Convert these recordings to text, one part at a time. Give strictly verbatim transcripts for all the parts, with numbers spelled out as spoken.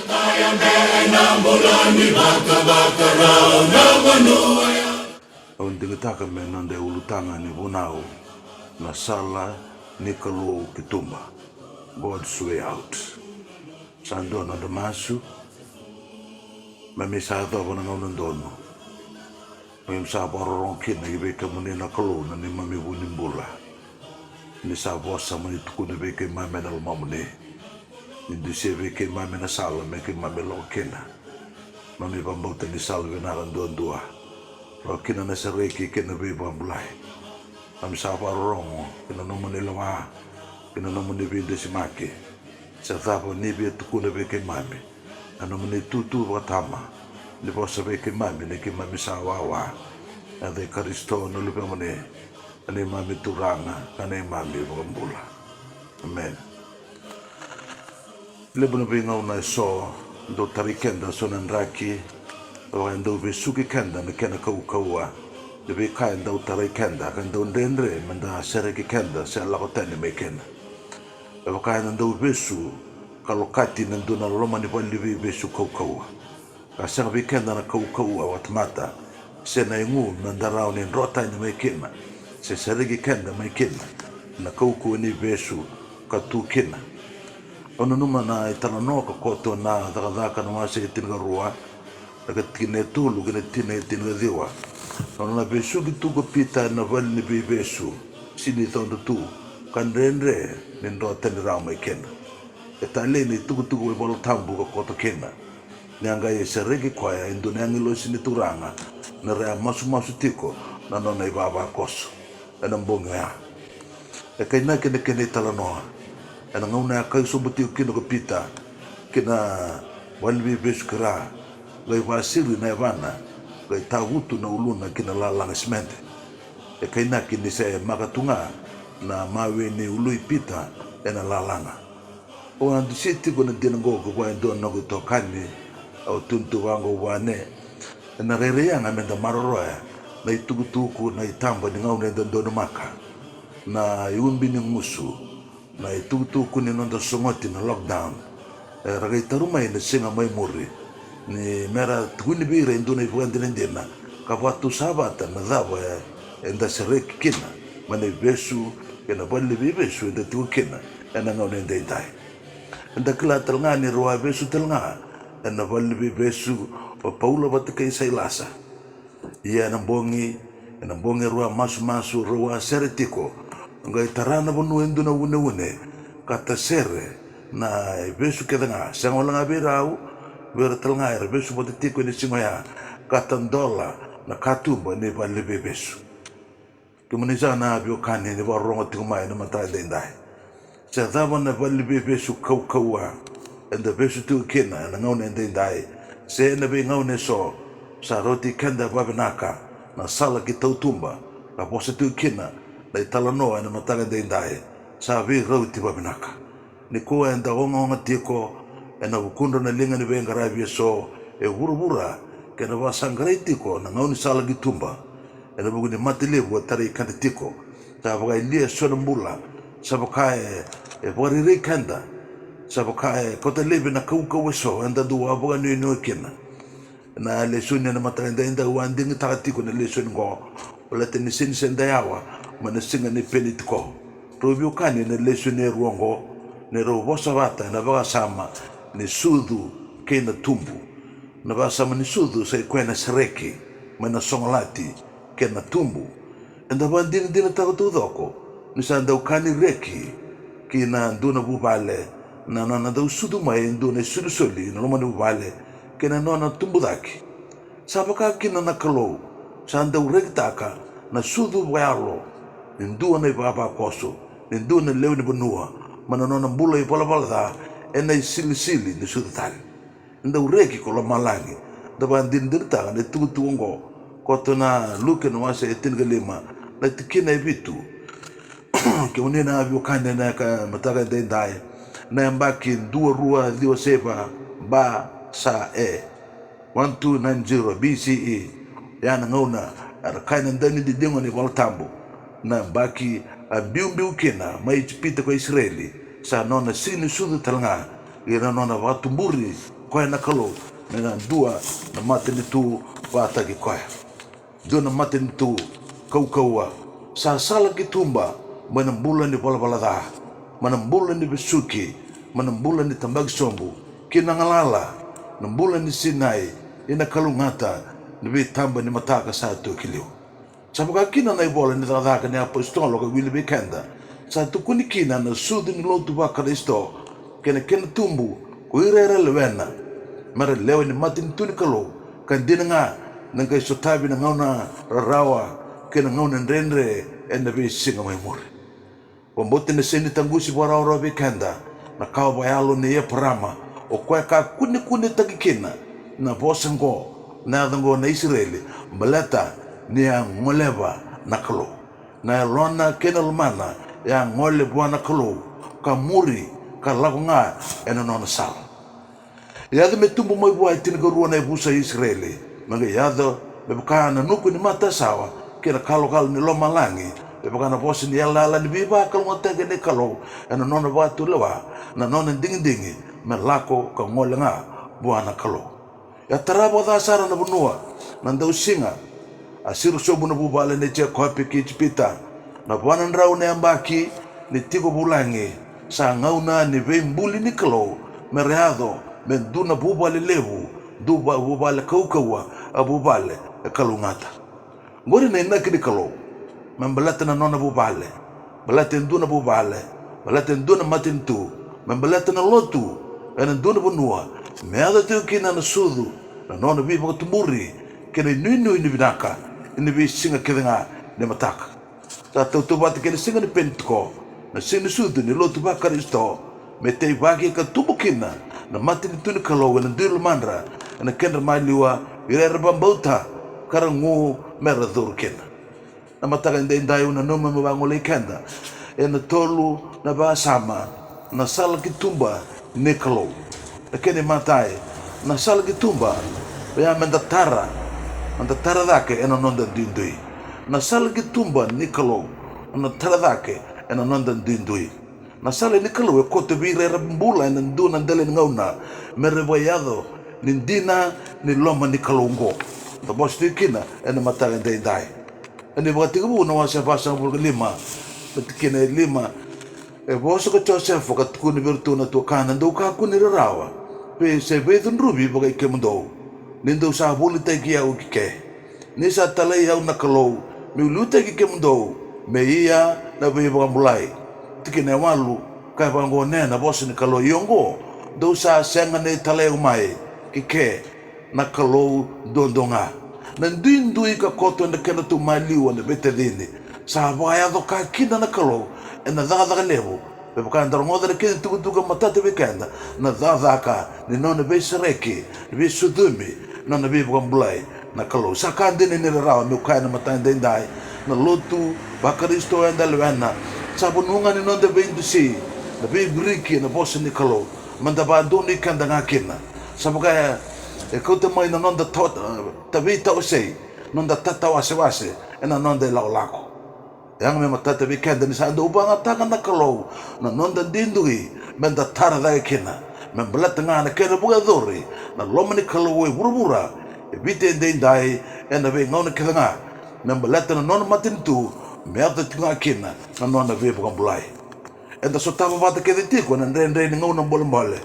Kaya me na bula ni vakavakarau na vanua ya. Au digitaka me noda ulutaga ni vunau na sala ni Kalou ki tuba, God's way out. Sa dua noda masu. Mami sa yacova na gauna donu. Mami sa vakarorogo kina ki vei kemuni na Kalou na neimami vu ni bula. Ni sa vosa mo ni tukuna vei keimami na lomamuni. Ni dusia vei keimami na sala me keimami lako kina. Mami vakabauta ni sala vinaka duadua. Rawa kina na sereki kei na veivakabulai. Mami sa vakarorogo ki na nomuni lewa, ki na nomuni veidusimaki. Se cava ni via tukuna vei keimami na nomuni itutu vakatama, ni vosa vei keimami ni keimami sa wawa. Yaca i Karisito na Luvemuni, na neimami Turaga ka neimami iVakabula. Amen. Levu na veigauna eso dau tarai keda so na draki, vaka e dau vesuki keda na kena kaukauwa. Na veika e dau tarai keda ka dau dredre me da sereki keda se lako tani mai kina. E vaka eda dau vesu ka lokati na dua na loma ni vale ni veivesu kaukauwa. Ka sega vei keda na kaukauwa vakatamata se na igu me da rawa ni dro tani mai kina se sereki keda mai kina na kaukauwa ni vesu ka tu kina. Au nanuma na italanoa ka koto na Cakacaka na wase e tinikarua, na ka tikina e tolu ki na tikina e tinikaciwa. Na nona vesuki tu ko Pita ena vale ni veivesu, sega ni coda tu, ka dredre ni dro tani rawa mai kina. E talei na itukutuku vakaivolatabu ka koto kina ni a qai sereki koya e dua na agilosi ni Turaga, na ra a masumasu tiko na nona ivavakoso ena bogi oya. E kainaki na kena italanoa ena gauna e a kai sobu tiko kina ko Pita ki na vale ni veivesu kei ira, qai vasiri na yavana, qai tavutu na uluna ki na lalaga simede. E kainaki ni se maka tu ga na mawe ni ului Pita ena lalaga. Au a dusia tiko na dina oqo vua e dua na noqu itokani. Au tukuna tu vaqo vua, ne, ena rairai yaga me da maroroya na itukutuku, na itaba ni gauna eda donumaka, na iubi ni gusu, na itukutuku ni noda sogoti na lockdown. Era qai taru mai na siga mai muri ni me ra tukuni vei ira e dua na ivakadinadina ka vakatusa vata na cava eda sereki kina mai na ivesu kei na vale ni veivesu eda tiko kina ena gauna edaidai. Eda kila tale ga ni rau a vesu tale ga ena vale ni veivesu o Paula vata kei Sailasa. Ia ena bogi, ena bogi rau a masumasu, rau a sere tiko, qai tara na vanua e dua na uneune ka tasere na ivesu kece ga, sega wale ga vei rau, vei ira tale ga era vesu vata tiko ena siga oya, ka tadola na katuba ni vale ni veivesu. Kemuni saka na veiwekani ni vakarorogo tiko mai ena mataka edaidai, se cava na vale ni veivesu kaukauwa eda vesu tiko kina ena gauna edaidai, se ena veigauna eso sa rauti keda vakavinaka na sala ki tautuba ka vosa tiko kina na italanoa ena mataka edaidai, sa veirauti vakavinaka. Nikua eda ogaoga tiko ena vukudra na liga ni veiqaravi eso e vuravura, kei na vakasaqarai tiko na gaunisala ki tuba ena vuku ni mate levu e tarai keda tiko. Sa vakayalia eso na bula, sa vaka e, e vakarerei keda, sa vaka e kauta laivi na kaukauwa eso eda dau a vakanuinui kina. Na lesoni ena mataka edaidai au a digitaka tiko na lesoni oqo baleta ni sega ni se dau yawa mai na siga ni penitiko. Rau veiwekani, na lesoni e rua oqo, ni rau vosa vata ena vakasama ni sucu kei na tubu. Na vakasama ni sucu sa i koya na sereki mai na sogolati kei na tubu. Eda vakadinadinataka taucoko ni sa dau ka ni reki ki na dua na vuvale na nona dau sucu mai e dua na isolisoli ena loma ni vuvale kei na nona tubu cake. Sa vaka kina na Kalou sa dau rekitaka na sucu vakayalo ni dua na ivavakoso, ni dua na lewe ni vanua, mai na nona bula ivalavala ca ena isilisili ni sucu tale. Dau reki ko lomalagi. Da vakadinadinataka na itukutuku oqo, koto na Luke na wase e tinikalima, na tikina e vitu. Kemuni na veiwekani, ena ka mataka edaidai, na yabaki dua rua ciwa saiva B C E, one two nine zero B C E, ya na gauna era kaya na daunididigo ni Vola Tabu, na yabaki a biubiu kina mai Ijipita ko Isireli, sa nona sega ni sucu tale ga, ia na nona vakatuburi koya na Kalou me na dua na matanitu vakataki koya. Dua na matanitu kaukauwa. Sa sala ki tuba mai na bula ni valavala ca, mai na bula ni vesuki, mai na bula ni tabaki sobu, ki na galala, na bula ni sinai, i na kalougata ni veitaba ni mataka sa tu ki liu. Sa vaka kina na ivola ni Cakacaka ni Apositolo ka wili vei keda, sa tukuni kina na sucu ni lotu vaKarisito kei na kena tubu ko ira era lewena me ra lewe ni matanitu ni Kalou, ka dina ga na qai sotavi na gauna rarawa kei na gauna dredre ena veisiga mai muri. Vakabauta ni sega ni taqusi vakarawarawa vei keda na kawa vakayalo nei Eparama, o koya ka kunekunetaki kina na vosa oqo, na yaca oqo na Isireli, baleta ni a goleva na Kalou. Na yalona kei na lomana e a gole vua na Kalou, ka muri, ka lako ga ena nona sala. E yaco me tubu mai vua e tinikarua na yavusa i Isireli, me qai yaco me vaka na nuku ni matasawa kei na kalokalo ni lomalagi, me vaka na vosa ni yalayala ni veivakalougatataki ni Kalou ena nona vakatulewa, na nona digidigi me lako ka gole ga vua na Kalou. E a tara vakaca sara na vanua na dausiga. A siro sobu na vuvale nei Jekope ki Ijipita, na va na drau na yabaki ni tiko vulagi. Sa gauna ni veibuli ni Kalou me ra yaco me dua na vuvale levu, dua vuvale kaukauwa, a vuvale e kalougata. Oqori na inaki ni Kalou me baleta na nona vuvale, baleta e dua na vuvale, baleta e dua na matanitu, me baleta na lotu ena dua na vanua, me yaco tiko kina na sucu, na nona veivakatuburi kei na inuinui ni vinaka ena veisiga kece ga ni mataka. Sa tautauvata kei na siga ni Penitiko, na siga ni sucu ni lotu vaKarisito, me teivaki ka tubu kina na matanitu ni Kalou ena dui lomadra, ena kedra maliwa, ira era vakabauta ka ra gu me ra curu kina. Na mataka edaidai au nanuma meu vagolei keda ena tolu na vakasama. Na sala ki tuba ni Kalou. Na kena imatai, na sala ki tuba oya me da tara, me da tara cake ena noda duidui. Na sala ki tuba ni Kalou, na tara cake ena noda duidui. Na sala ni Kalou e koto vei ira era bula ena dua na dela ni gauna, me ra vakayaco ni dina ni loma ni Kalou oqo. Da vosa tiko kina ena mataka edaidai. Ena iVakatekivu na wase vasagavulu ka lima, na tikina e lima. E vosa ko Josefa ka tukuna vei iratou na tuakana, dou kakua ni rarawa, vei se veicudruvi vakai kemudou, ni dou sa volitaki au ki ke. Ni sa talai au na Kalou meu liutaki kemudou me ia na veivakabulai. Tikina e walu, ka e vaqo na vosa ni Kalou, ia oqo, dou sa sega ni talai au mai ki ke, na Kalou duadua ga. Na duidui ka koto ena kedratou maliwa na veitacini. Sa vakayaco ka kina na Kalou ena cakacaka levu. Me vaka eda rogoca na kena tukutuku matata vei keda, na cakacaka ni nona veisereki, ni veisucumi, nona veivakabulai na Kalou. Sa ka dina ni rarawa meu kaya na mataka edaidai, na lotu vaKarisito eda lewena, sa vanua ga ni noda veidusi, na veiviriki ena vosa ni Kalou, me da vakadonui keda ga kina. Sa vaka e kauta mai na noda tawa, ta veitawasei, noda tatawasewase ena noda ilakolako. E yaga me matata vei keda ni sa dau vakayagataka na Kalou na noda duidui me da tara cake kina, me baleta ga na kena vakayacori na loma ni Kalou e vuravura, e Viti edaidai, ena veigauna kece ga, me baleta na nona matanitu, me yaco tiko ga kina na nona veivakabulai. Eda sotava vata kece tiko na dredre ni gauna bolebole.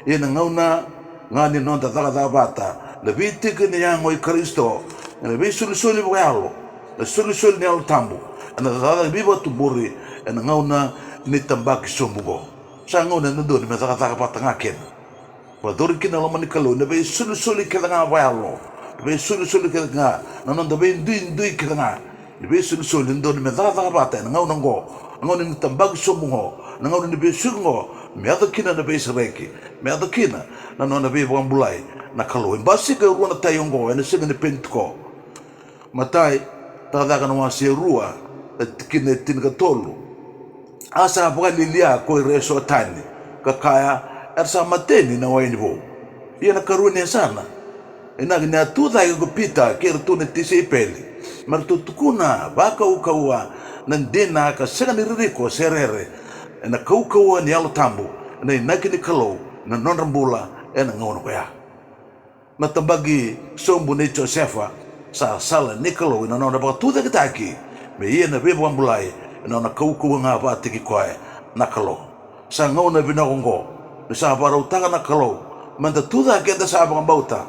Ia na gauna ga ni noda cakacaka vata, na veitiki ni yago i Karisito, ena veisolisoli vakayalo, na solisoli ni Yalo Tabu, ena cakacaka ni veivakatuburi, ena gauna ni tabaki sobu oqo. Sa gauna e dodonu me cakacaka vata ga kina. Vakayacori kina na loma ni Kalou na veisolisoli kece ga vakayalo, na veisolisoli kece ga, na noda veiduidui kece ga. Ni veisolisoli e dodonu me cakacaka vata ena gauna oqo, na gauna ni tabaki sobu oqo, na gauna ni vesuki oqo, me yaco kina na veisereki, me yaco kina na nona veivakabulai na Kalou. E basika e rua na tai oqo ena siga ni Penitiko. Matai, Cakacaka na wase e rua, na tikina e tinikatolu. A sa vakalialia ko ira eso tani, ka kaya, era sa mateni na waini vou. Ia na karua ni yasana, inaki ni a tu cake ko Pita kei iratou na tisaipeli, me ratou tukuna vakaukauwa na dina ka sega ni ririko se rere, ena kaukauwa ni Yalo Tabu, ena inaki ni Kalou ena nodra bula ena gauna koya. Na tabaki sobu nei Josefa sa sala ni Kalou ena nona vakatucaketaki me ia na veivakabulai ena nona kaukauwa ga vakataki koya na Kalou. Sa gauna vinaka oqo ni sa vakarautaka na Kalou meda tucake, eda sa vakabauta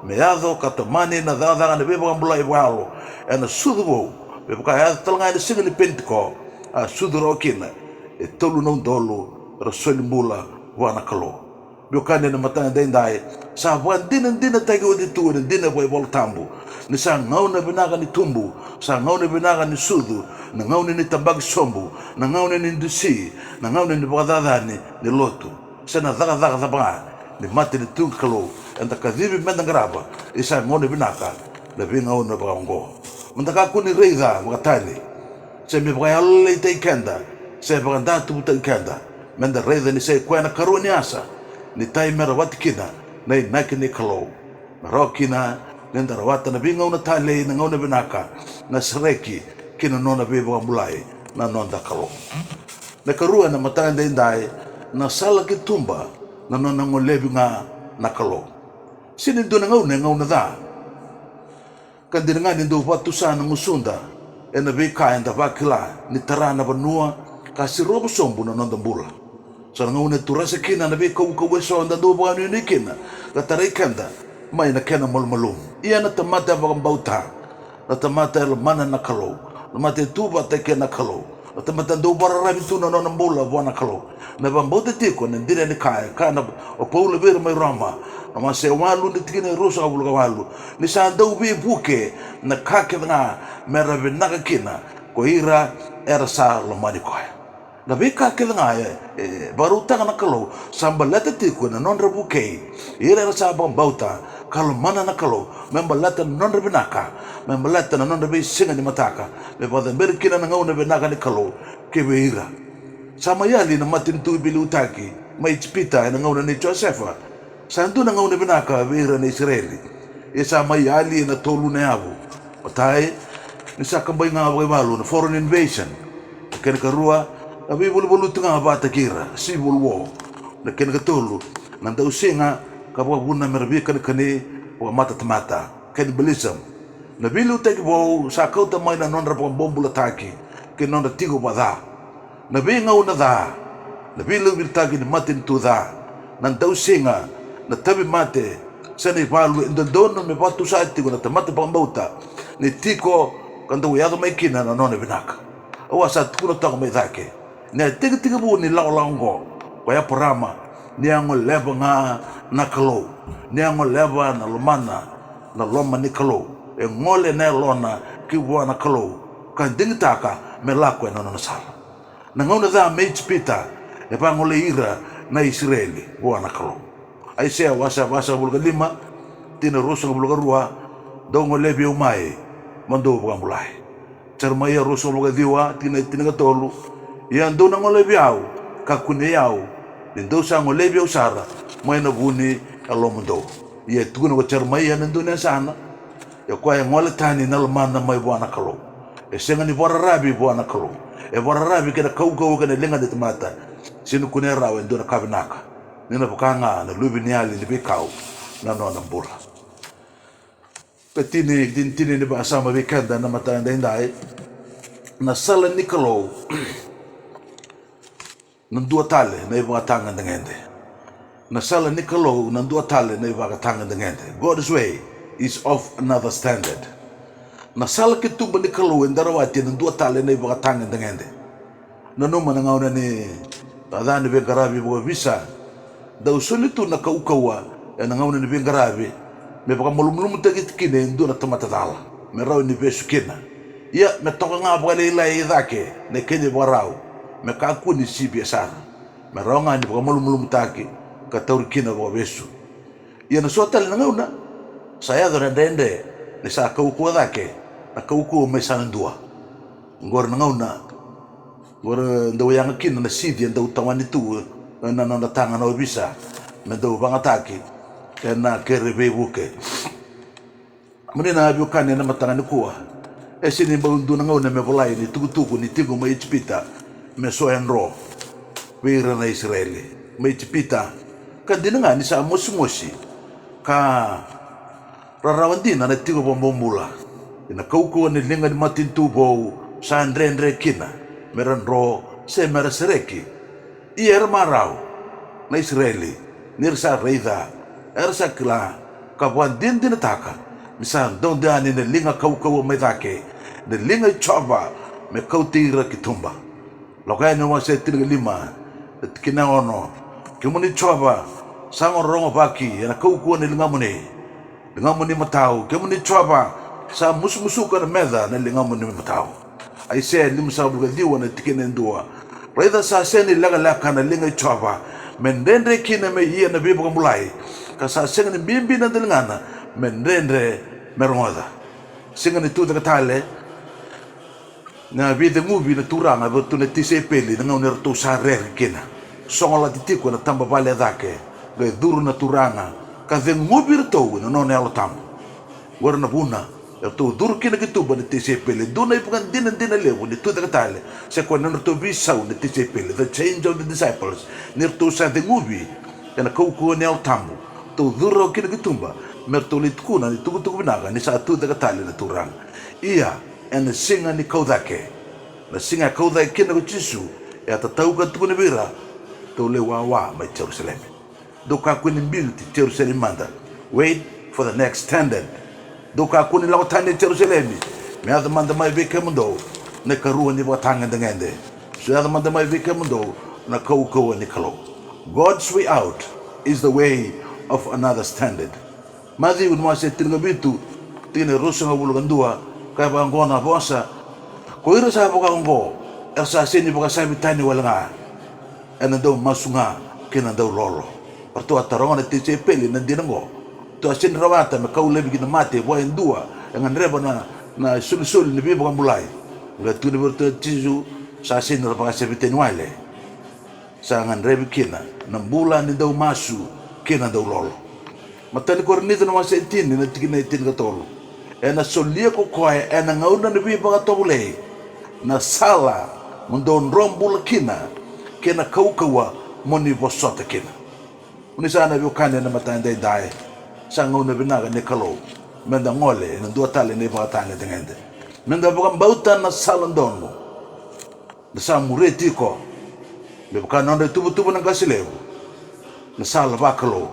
me yaco ka tomani na cakacaka ni veivakabulai vakayalo ena sucu vou, me vaka a yaco tale ga ena siga ni Penitiko, a sucu rawa kina e tolu na udolu era soli bula vua na Kalou. Veiwekani, ena mataka edaidai, sa vakadinadinataki oti tu ena dina vakaivolatabu ni sa gauna vinaka ni tubu, sa gauna vinaka ni sucu, na gauna ni tabaki sobu, na gauna ni dusi, na gauna ni vakacacani ni lotu, se na cakacaka cava ga ni matanitu ni Kalou eda kacivi meda qarava. Ia sa gauna vinaka na veigauna vakaoqo meda kakua ni raica vakatani, se me vakayalolailaitaki keda, se vakadatuvutaki keda, meda raica ni sa i koya na karua ni asa ni tai me rawati kina na inaki ni Kalou, me rawa kina nida rawata na veigauna talei, na gauna vinaka, na sereki ki na nona veivakabulai na noda Kalou. Na ikarua, ena mataka edaidai, na sala ki tuba na nona golevi ga na Kalou. Sega ni dua na gauna e gauna ca. Ka dina ga ni dau vakatusa na gusuda ena veika eda vakila ni tara na vanua ka sirova sobu na noda bula. So na gauna e turasa kina na veikaukauwa eso eda dau vakanuinui kina ka tarai keda mai na kena malumalumu. Ia na tamata e vakabauta, na tamata e lomana na Kalou, na tamata e tu vata kei na Kalou, na tamata e dau vakararavi tu na nona bula vua na Kalou. Na vakabauta tiko na dina ni ka e kaya o Paula vei ira mai Roma, na wase walu, na tikina e ruasagavulu ka walu, ni sa dau veivuke na ka kece ga me ra vinaka kina ko ira era sa lomani koya. Na veika kece ga e, e vakarautaka na Kalou sa baleta tiko na nodra vukei ira era sa vakabauta ka lomana na Kalou, me baleta na nodra vinaka, me baleta na nodra veisiga ni mataka, me vakacaberi kina na gauna vinaka ni Kalou ki vei ira. Sa mai yali na matanitu veiliutaki mai Ijipita ena gauna nei Josefa. Sa dua na gauna vinaka vei ira na Isireli. Ia sa mai yali ena tolu na yavu. Matai, ni sa kabai ga vakaivalu, na foreign invasion. Na kena ikarua, na veivaluvaluti ga vakataki ira, civil war. Na kena ikatolu, na dausiga ka vakavuna me ra veikanikani vakamatatamata, cannibalism. Na veiliutaki vou sa kauta mai na nodra vakabobulataki kei na nodra tiko vakaca. Na veigauna ca, na veiliutaki ni matanitu ca, na dausiga, na tauvimate, se na ivalu, e dodonu me vakatusa tiko na tamata vakabauta ni tiko ka dau yaco mai kina na nona vinaka. Au a sa tukuna toka mai cake ni a tekitekivu ni lakolako oqo ko Eparama, ni a goleva ga na Kalou, ni a goleva na lomana, na loma ni Kalou, e gole na yalona ki vua na Kalou ka digitaka me lako ena nona sala. Na gauna ca mai Ijipita e vagolei ira na Isireli vua na Kalou. Aisea wase vasagavulu ka lima, tikina ruasagavulu ka rua: Dou golevi au mai mo dou vakabulai. Jeremaia ruasagavulu ka ciwa, tikina e tinikatolu: Ia dou na golevi au, ka kunei au, ni dou sa golevi au sara mai na vu ni yalomudou. Ia e tukuna ko Jeremaia ena dua na yasana, o koya e gole tani na lomana mai vua na Kalou. E sega ni vakararavi vua na Kalou. E vakararavi kei na kaukauwa kei na liga ni tamata. Sega ni kunea rawa e dua na ka vinaka, ni na vaka ga na luveniyali ni veikau na nona bula. Ka tini, tini, tini ni vakasama vei keda na mataka edaidai. Na sala ni Kalou na dua tale na ivakatagedegede. Na sala ni Kalou na dua tale na ivakatagedegede. God's way is of another standard. Na sala ki tuba ni Kalou e darawati ena dua tale na ivakatagedegede. Nanuma na gauna ni ca ni veiqaravi vakavisa, dau soli tu na kaukauwa ena gauna ni veiqaravi me vakamalumalumutaki kina e dua na tamata cala me rawa ni vesu kina. Ia me toka ga vakalailai cake na kena ivakarau, me kakua ni sivia sara, me rawa ga ni vakamalumalumutaki ka tauri kina vakavesu. Ia na so tale na gauna sa yaco na dredre ni sa kaukauwa cake na kaukauwa mai sa na dua. Oqori na gauna oqori dau yaga kina na sici e dau tawani tu ena nona taga na ovisa me dau vagataki ena kere veivuke. Moni na veiwekani ena mataka nikua, e sega ni bau dua na gauna me volai ni tukutuku ni tiko mai Ijipita me so e dro vei ira na Isireli mai Ijipita. Ka dina ga ni sa mosimosi ka rarawa dina na tiko vakabobula. Ia na kaukauwa ni liga ni matanitu vou sa dredre kina me ra dro se me ra sereki. Ia era marau na Isireli, ni ra sa raica, era sa kila, ka vakadinadinataka ni sa dodo yani na liga kaukauwa mai cake, na liga i Jiova, me kauti ira ki tuba. Lako Yani wase tinikalima, na tikina e ono. Kemuni Jiova, sa rogorogovaki ena kaukauwa ni ligamuni, ligamuni matau. Kemuni Jiova, sa musumusuka na meca na ligamuni matau. Aisea limasagavulu ka ciwa, na tikina e dua. Raica, sa sega ni lekaleka na liga i Jiova me dredre kina me ia na veivakabulai, ka sa sega ni bibi na daligana me dredre me rogoca. Siga ni Tucaketale, na veiceguvi na Turaga vei iratou na tisaipeli na gauna eratou sa rere kina. Sogolati tiko ena taba vale e cake, qai curu na Turaga ka ceguvi iratou ena nona Yalo Tabu. Oqori na vuna eratou curu kina ki tuba na tisaipeli. Dua na ivakadinadina levu ni Tucaketale, se koya na nodratou veisau na tisaipeli, the change of the disciples. Ni ratou sa ceguvi ena kaukauwa ni Yalo Tabu, ratou curu rawa kina ki tuba me ratou lai tukuna na itukutuku vinaka ni sa tucake tale na Turaga. Ia, ena siga ni kau cake, na siga e kau cake kina ko Jisu, e a tatau ka tukuna vei ira, tou lai wawa mai Jerusalemi. Dou kakua ni biuti Jerusalemi mada. Wait for the next standard. Dou kakua ni lako tani e Jerusalemi. Me yaco mada mai vei kemudou na ikarua ni vakatagedegede. Sa yaco mada mai vei kemudou na kaukauwa ni Kalou. God's way out is the way of another standard. Maciu na wase tinikavitu, tikina e ruasagavulu ka dua, kaya vaqo na vosa: Ko ira sa vaka oqo, era sa sega ni vakasavi tani wale ga, era na dau masu ga kei na dau lolo. Ratou a taroga na tisaipeli na dina oqo. Ratou a sega ni rawata me kau laivi ki na mate vua e dua e gadreva na, na isolisoli ni veivakabulai. Qai tukuna vei iratou o Jisu, sa sega ni ra vakasavi tani wale. Sa gadrevi kina na bula ni dau masu kei na dau lolo. Matai ni Korinica na wase e tini, na tikina e tinikatolu. Ena solia ko koya ena gauna ni veivakatovolei na sala mo dou dro bula kina, kei na kaukauwa mo ni vosota kina. Mo ni sa na veiwekani ena mataka edaidai, sa gauna vinaka ni Kalou meda gole ena dua tale na ivakatagedegede. Meda vakabauta na sala donu da sa muria tiko, me vaka na nodra ituvatuva na qase levu, na sala vakalou,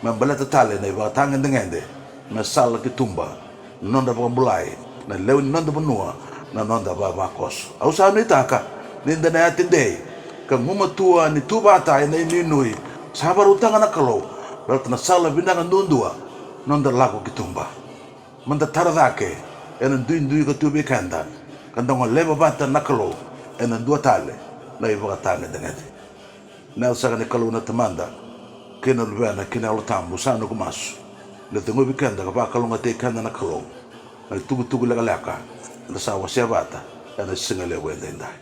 me baleta tale na ivakatagedegede, me sala ki tuba na nodra vakabulai na lewe ni noda vanua, na noda vavakoso. Au sa nuitaka ni da na yatedei ka gumatua ni tu vata ena inuinui sa vakarautaka na Kalou, baleta na sala vinaka duadua, noda lako ki tuba. Meda tara cake ena duidui ka tu vei keda, ka da goleva vata na Kalou ena dua tale na ivakatagedegede. Na yaca saka ni Kalou na Tamada, kei na Luvena, kei na Yalo Tabu. Sa noqu masu me ceguvi keda ka vakalougatataki keda na Kalou na itukutuku lekaleka eda sa wasea vata ena siga levu edaidai.